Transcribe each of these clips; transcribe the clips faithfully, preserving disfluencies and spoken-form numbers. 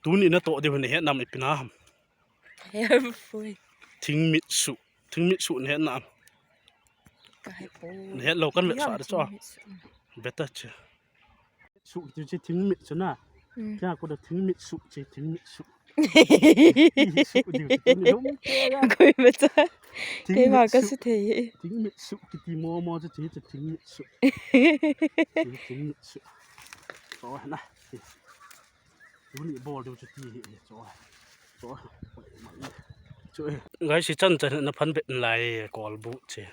Tuni natoh diu nahet nam ipi na ham? Thingmitsu. Thingmitsu nahet nam? Nahet lou kan vetsah ding chu. Better chu. Su ti chu thingmitsu na. Kya ko da thingmitsu chu thingmitsu. Su diu chu tuni lom. Koi vetsah. Kei ma ka su thei. Thingmitsu kiti mo mo chu chu thingmitsu. Thingmitsu. So na. Tuni bol diu chu ti hi chu. Chu. Chu. Guys, si chan chan na phan bet lai kolbu che.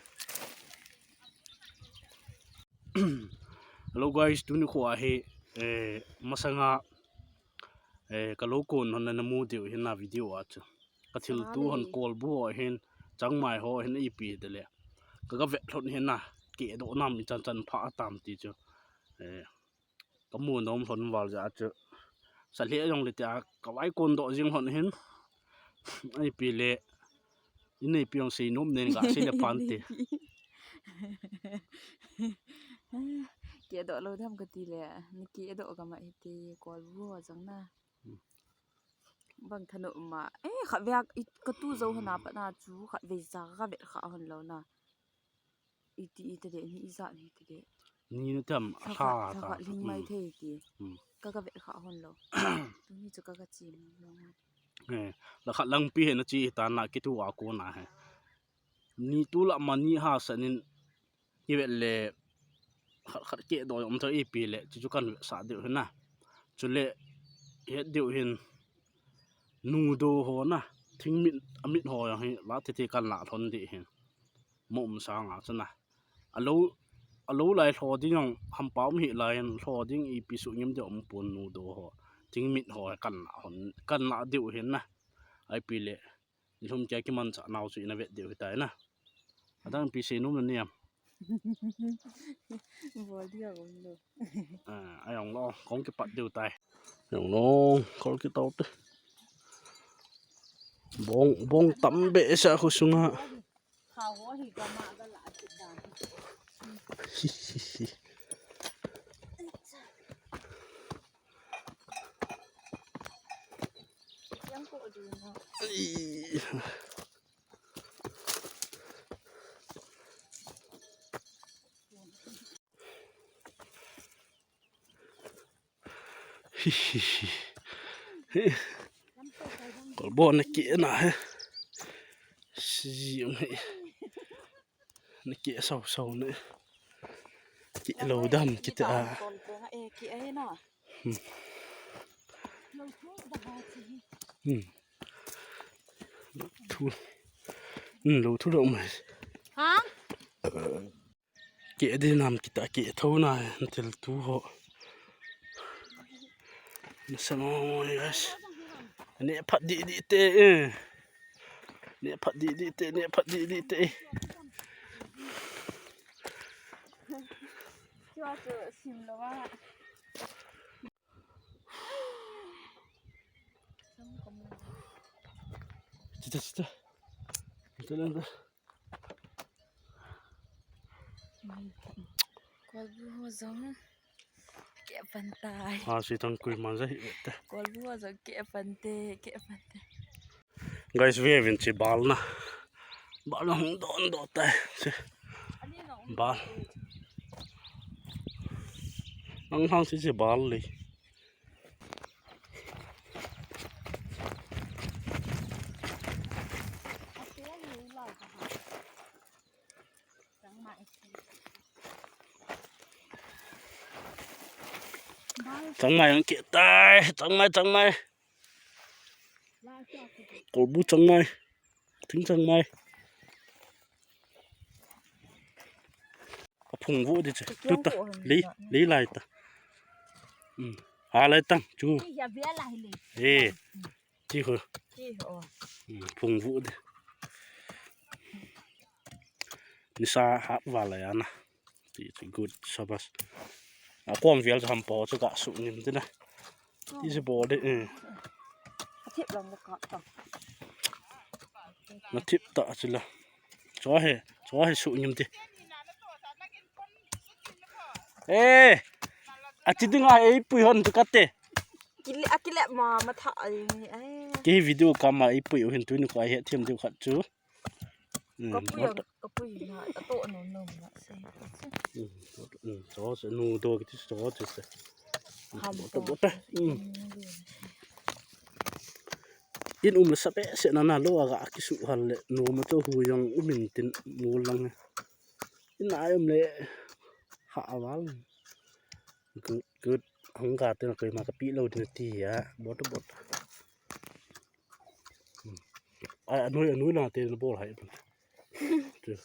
Hello guys, tuni kho ahi, eh, masanga, eh, ka lou kon hon na mu diu hin na video a chu. Ka thil tu hon kolbu ho hin changmai ho hin ipi de le. Ka ga vet lhon hin na ke do nam i chan chan pha tam ti chu. Eh, Ka mu nom lhon val ja chu. Sa le jong le tia ka vai kon do jing lhon hin. Ai pi le. Inei pi jong sei nom nen ga sei le pan te. Ke do lo dam ka ti le. Ni ke do ka ma hi ti kolbu ho jong na. Bang thanu ma. Eh, khat ve ka tu jo hana pa na chu khat ve ja ka vet kha hon lo na. Iti, iti de, ni ijat ni ti de. Ni na tam, sa khat, sa khat ling mai thei ti. Ka ka vet kha hon lo. Tuni chu ka ka chi lo. Eh, la khat lang pi he na chi ta na ki tu a ko na he. Ni tu la ma ni ha sa nin ki vet le khat khat ke do om tho ipi le chu chu kan vet sa diu he na. Chu le het diu hin nu do ho na. Thing mit, a mit ho hi la ti ti kan la thon di hin. Mo um sanga chuna. Alo, alo lai lho ding jong hampau mi lai lho ding ipi su ngim de um pon nu do ho. Thing mit ho kan la hon, kan la diu hin na. Ai pi le. Ni lhum kia ki man cha nau su ina vet diu hi tai na. Adang pi se nu na niam. Bol dia um lo. Ah, ai ong lo, kong ki pat diu tai. Ong lo, kol ki tau te. Bong, bong tam be sa khu sunga. Kolbu na ke na he. Si um he. Na ke sau sau ne. Ke lo dam kita. Hmm. Thu. Hmm, lo thu lo mai. Ha? Ke di nam kita ke tho na thil tu ho. Na sa mo guys. Ne phat di di te. Ne phat di di te, ne phat di di te. Chua chu sim lo ma. Chita, chita. Chita lang ka. Kolbu ho jong ke pan tai. Ha, si tang kui man ja hi te. Kolbu ho jong ke pan te, ke pan te. Guys, ve vin chi bal na. Bal na hung don do tai. Chi. Bal. Nang hang si chi bal le. Changmai ang ke tai, changmai, changmai. Kolbu changmai. Thing changmai. A phung vu di che. Tu ta. Lei, lei lai ta. Hmm. Ha lai tang chu. Eh. Chi ho. Hmm, phung vu di. Nisa hap va lai ana. Ti, ti good, sabas. A kom vial ham po chu ka su nim ti na. Ti si bo de. Eh. A thip lang ka ta. Na thip ta chu la. Cho he, cho he su nim ti. Eh. A chi ding a ei pui hon chu ka te. Akile, akile ma, matha a ding hi, ai. Kei video kama ipui u hin tuni ko ahe thiam diu khat chu. Hmm, kapui, what? Kapui na, ato nom nom na se. Hmm, what? Hmm, so se, nu do kiti so se. Ham what, to. What? Hmm. In um le sa behseh na na lo aga kisu hal le, nu ma to hu jong um in tin mu lang. In a um le ha aval. Good, good. Hung ga te na koi ma kapi lo din ti ya. Bot bot. Hmm. Ai, anoi, anoi lang te na bol hai. Chu.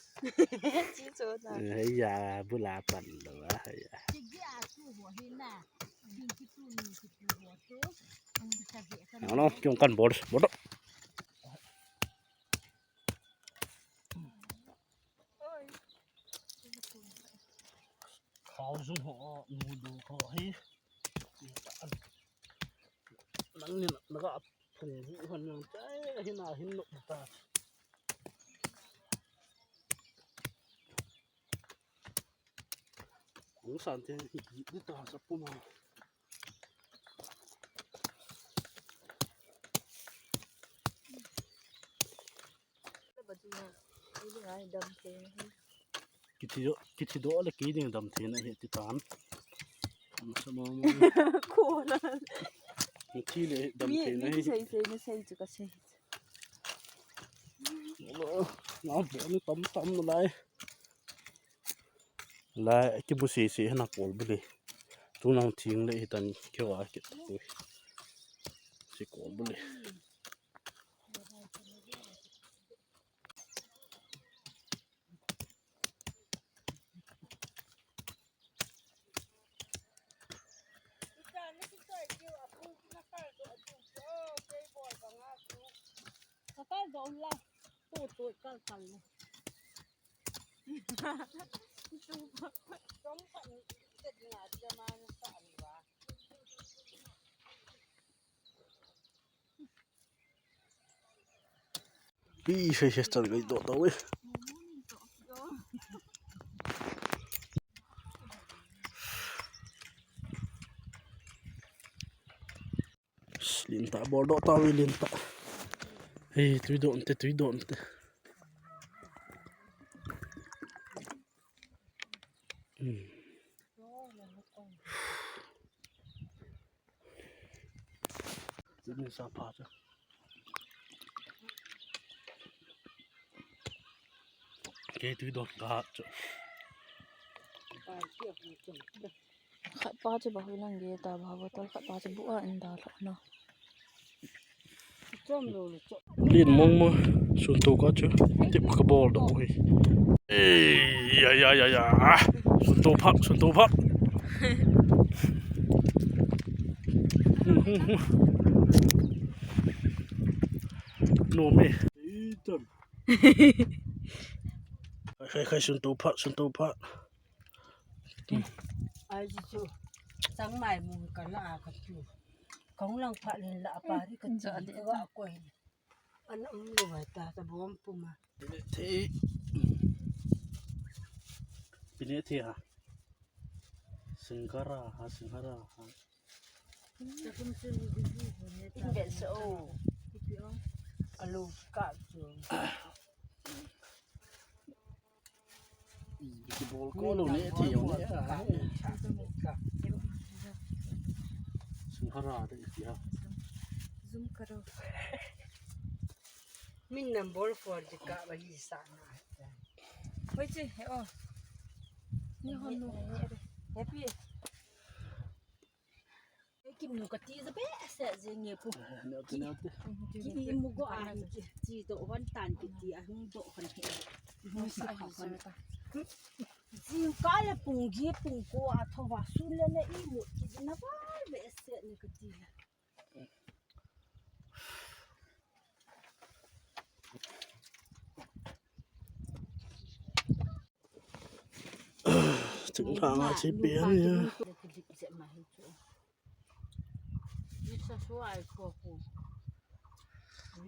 Chi chu na. Eh, hei ya, bu la pan lo, ah, hei ya. Chi gi a chu ho hi na. Ding ki tu ni ki tu ho chu. Ang sa ge ka. Ano, kyong kan bol, bol. Khao jung ho, nu du ho hi. Nang ni na ga phung bu han nang chai, hin a hin no ta. Ang san te hi di ta sa pu ma. Kithi do, kithi do le kei ding dam thei na hi ti tan. Ang sa ma ma. Ko na. Kithi le dam thei na hi. Mi, mi sei sei, mi sei chu ka sei. Lo, na bo ni tam tam na lai. Lai, kibu sei sei hana kol bu le. Tu nang thing le hi tan keu a ki ta ko. Si kol bu le. Ka kal doh la. Tu tu kal kal le. Pi, sei sei tan gai doh tau e. Lin ta, bol doh tau e, lin ta. Hei, tui doh nte, tui doh nte. Hmm. Tui sa pha cha. Kei tui doh ka cha. Khat pa chu ba hui lang ge ta ba bottle khat pa chu bu a in da lo na. Lin mong mo, sun to ka chu. Tip ka bol doh hi. Ei, ya, ya, ya, ya. Sun to phak, sun to phak. No me. Khai, khai, sun to phak, sun to phak. Ai, chu, chu. Changmai mun ka la a ka chu. Kong lang pha lin la pa ri ka chu. Ka ga koi. An um le vai ta, ta bom puma. Pine the. Pine the ha. Singkara ha, singkara ha. In bet se o. Alu ka chu. Bol ko lo ne, ti yo ne. Sungkhara de ti ha. Zoom karo. Min number four di ka ba hi sa na. Hoi chi, he o. Ni hon nu. Happy. Kim nu ka ti za be se je nge pu. Neo te, neo te. Ki i mu go a ki ti to wan tan ki ti a hung do khan he. Hung sa ha khan. Jing ka le pung gi pung ko a tho va sun le ne i mu ki na va be se ne ka ti le. Ching thang a chi pe ni. Ni sa suai ko ko.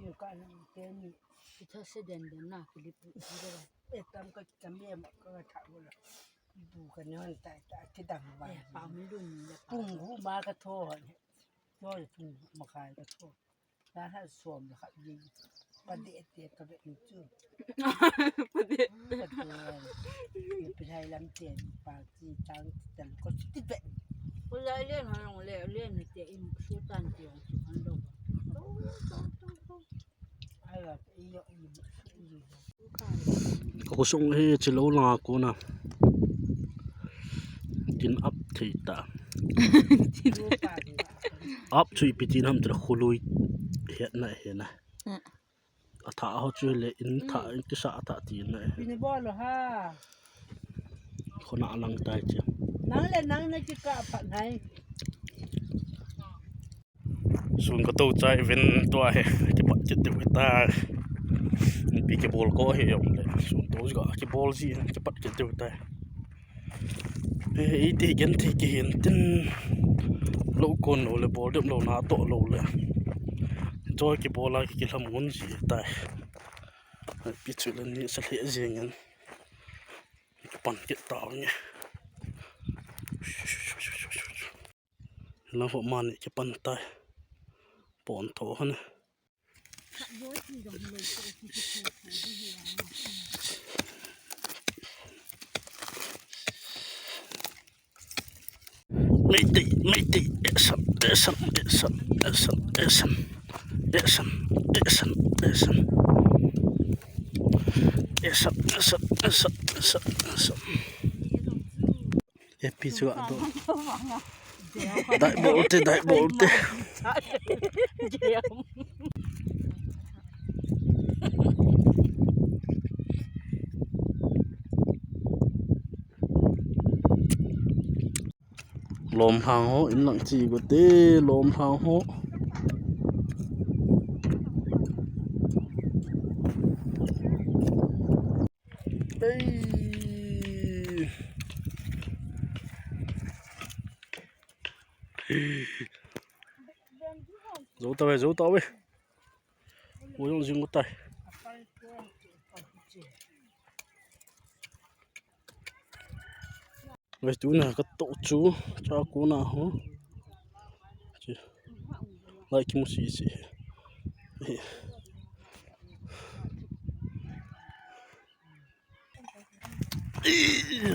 Ni ka ni te ni. Kita se den den na ki li pu ki de. E tam ka tam ye ma ka tha ko la. Bu ka ni hon tai ta ki dang ba. E pa mi lun le pa. Pung gu ma ka tho ni. Bol thum makhai ka tho. Ka ha som la khat ji. Pa de te ka ve ni chu. Pa de. Pa de. Ni pi hai lam te pa ti tang ti tan ko ti ve. Ko lai len ha long le len ni te in su tan ti ong su han do. Ai la i yo i. Ka khosung hi chilou langa kona. Tin ap thei ta. Ap chu ipi tin ham tira kholui hetna hena. Mm. Atha ho chu le in tha, in kisa tha tina. Pini bol ha. Khona lang tai che. Nang le nang na kika phat nai. Sun ka to chai vin tua he, kipat kit diu ta. Pi kibol ko he yong le. Sun to ga kibol ji, kipat kit diu ta. He, iti gen thi ki hin tin. Lo kon lo le bol dem lo na to lo le. Joy kibol a ki kilam ngun ji ta. Pi chu le ni sa le jing en. Kipan kit ta nge. Lang ho mani kipan tai. Pon tho hane. Meitei, Meitei, esam, esam, esam, esam, esam. Esam, esam, esam, esam, esam, esam. Happy chu a do. Dai bol te, dai bol te. Lom hang ho, in lang chi go te, lom hang ho. Ei. Zo ta ve, zo ta ve. Wo jong jing ko tai. Guys, tuna ka to chu, cha ko na ho. Chi. Lai ki mu si si. Ih,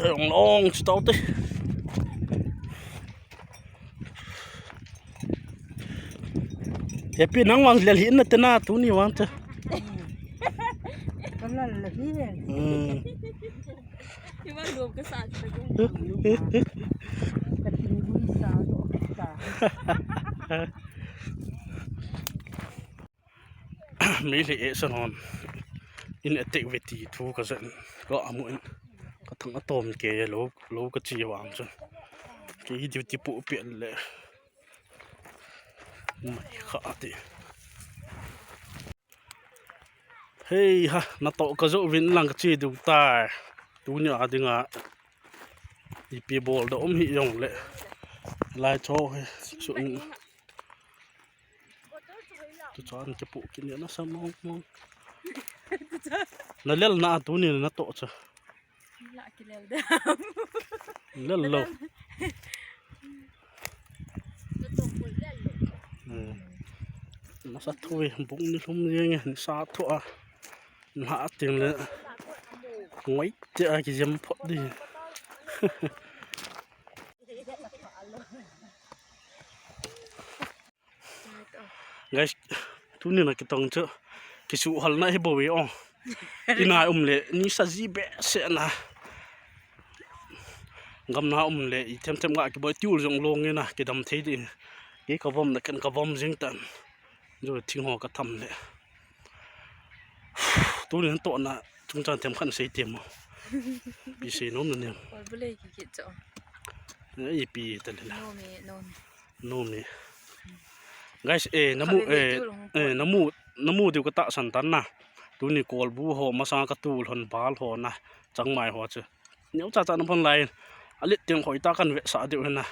long long, chi tau te. Happy nang vang lel hi na te na tuni vang te. Ka lel hi. Hmm. Iba lom ka sa ta ko. Ka tin gui sa do ka. Mi le e san hon. In attack ve ti thu ka zen. Ka amu in. Ka thang atom ke lo, lo ka chi vang chun. Ke duty pu pe le. Mai kha ti. Hei ha, na to ka jo vin lang ka chi du tai. Tuni a dinga. Ipi bol da um hi jong le. Lai cho he, su in. Tu chan ke pu ki ni na sa mong mong. Na lel na tuni na to cha. La ki lel da. Lel lo. Eh. Na sa thui bung ni lum ni nge, ni sa thu a. Na ting le. Ngoi te a ki jem phot di. Guys, tuni na kitong chu. Kisu hal na hi bo ve o. Ina um le, ni sa ji be se na. Gam na um le, i them them ga ki boi tiul jong long na, ki dam thei di. Ki ka vom na kan ka vom jing tan. Jo thing ho ka tham le. Tuni han to na, chung chan them khan sei tem mo. Pi sei nom na nem. Ol bu le ki ki cho. Ei pi ta le la. No me, no me. Nom e. Guys, eh, namu, eh, eh, namu, namu diu ka tahsan tan na. Tuni kolbu ho, masang ka tul hon bal ho na. Changmai ho chu. Neo cha cha na phon lai. Alit tiang khoi ta kan ve sa diu na.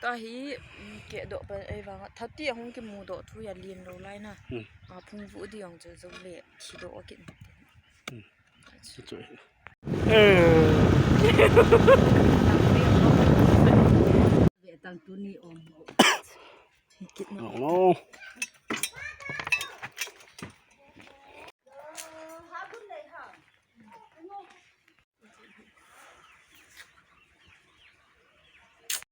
Ta hi, mm, ke do pa ei vang. Thati a hung ki mu do thu ya lien lo lai na. Hmm. A phung vu di ong chu zo le thi do o kin. Hmm. Chu chu. Eh. Ve tang tuni om. Kitna. Oh no.